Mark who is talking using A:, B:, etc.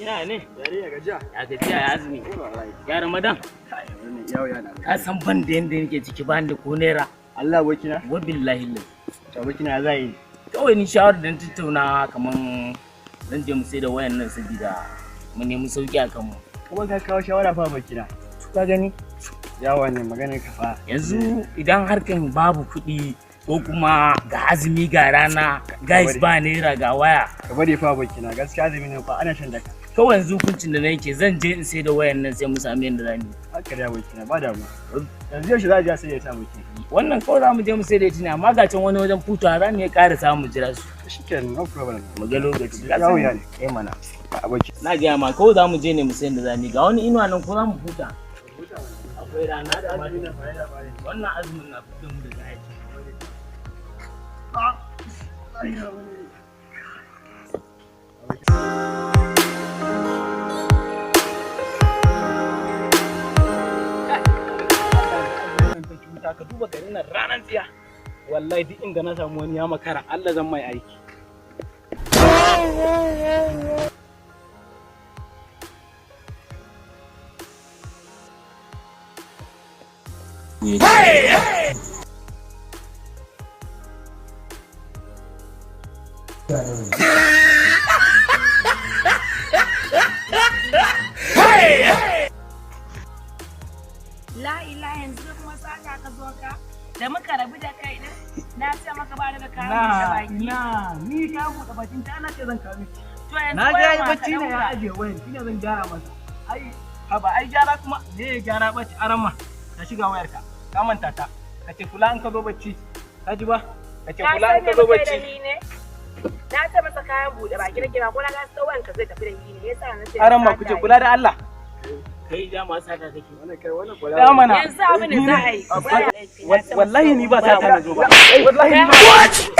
A: Abokina ne?
B: Yare ya gajiya?
A: Ya gajiya, ya azumi? Ya Ramadan?
B: Yau yana.
A: Ka san ban da yanda nake ciki, ban da ko naira.
B: Allah, abokina?
A: Wa billahi lillahi.
B: To, abokina, za yi.
A: Kawai ni shawarar da na tattauna, kaman zan je mu sai da wayan nan saboda mu nemi sauki a kanmu.
B: Kuma ka kawo shawara fa, abokina.
A: Ka gani?
B: Ya wannan maganar ka fa.
A: Yanzu idan harkan babu kuɗi ko kuma ga azumi, ga rana, guys, ba naira ga waya.
B: Ka bari fa, abokina, gaskiya azumi ne fa, ana shan daka.
A: Kawai yanzu hukuncin da na yake, zan je in sai da wayan nan sai mu sami yadda za mu yi.
B: Haka da, abokina, ba damuwa. Yanzu yaushe za a je a sai ya ta, aboki?
A: Wannan kawai za mu je mu sai da ita ne, amma ga can wani wajen futawa za mu iya ƙara samu jira su.
B: Shikenan, no problem.
A: Mu ga lokaci.
B: Ya wuya ne.
A: Eh mana.
B: Aboki.
A: Na gaya ma, kawai za mu je ne mu sai da za mu yi. Ga wani inuwa nan, ko za mu huta. Akwai rana da wannan azumin na fito mu daga aiki.
C: Ka duba garin nan, ranar tsiya. Wallahi duk inda na samu wani ya makara, Allah zan mai aiki.
D: La ila, yanzu kuma saka ka zo ka da muka rabu da kai din, na ce maka ba da kayan buɗe baki.
C: Na ni ka buɗe bakin ta, ana ce zan kawo miki.
D: To yanzu
C: Na ga
D: wayan
C: yayi
D: wa ka
C: bacci ne ya
D: ɗauka?
C: ajiye wayan, shine zan gyara masa. Ai haba, ai gyara kuma me ya gyara bacci arama? Ka shiga wayarka, ka manta ta. Ka ce kula in ka zo bacci, ka ji ba? Ka ce
D: Ka
C: kula
D: san
C: in
D: me
C: ka zo
D: muka yi da
C: bacci.
D: ni ne? Na ce masa kayan buɗe baki nake ba, ko na ga tsawon ka zai tafi da ni ne yasa na ce.
C: Arama, ku ce kula da Allah.
A: Kai dama sata kake.
B: Wannan kai wannan kwala.
C: Da mana.
D: Yanzu abin da za a yi.
C: Wallahi ni ba sata na zo ba. Wallahi ni ba.